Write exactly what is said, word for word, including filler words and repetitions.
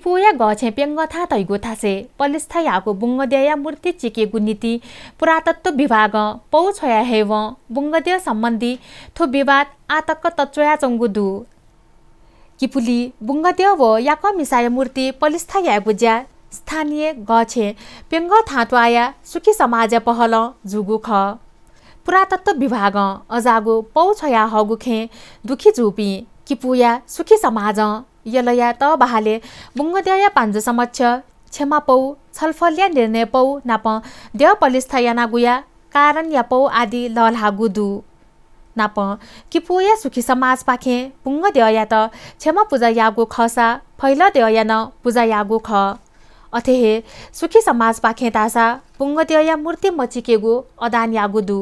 किपूया गःछेँ प्यंगः थां तइगु थासय् पलिस्था याःगु बुंगद्यःया मूर्ति चिकेगु निंतिं पुरातत्व विभागं पौ छ्वया हयेवं बुंगद्यः सम्बन्धी थ्व विवाद आः तक तच्वयाच्वंगु दु। किपुली बुंगद्यः व याकःमिसाया मूर्ति पलिस्था यायेगु ज्या स्थानीय गःछेँ प्यंगः थां त्वाःया सुखी समाजया पहलं जूगु खः। पुरातत्व विभागं अजाःगु पौ छ्वया हःगु खँय् दुःखी जूपिं किपूया सुखी समाजं यलया तःबहालय् बुंगद्यःया पाँजु समक्ष क्षमा पौ, छलफलया निर्णय पौ नापं द्यः पलिस्था यानागुया कारणया पौ आदि लःल्हाःगु दु। नापं किपूया सुखी समाजपाखें बुंगद्यःयात क्षमा पुजा याःगु खःसा फैलद्यःया नं पुजा याःगु खः। अथे हे सुखी समाजपाखें धाःसा बुंगद्यःया मूर्ति मचिकेगु अडान याःगु दु।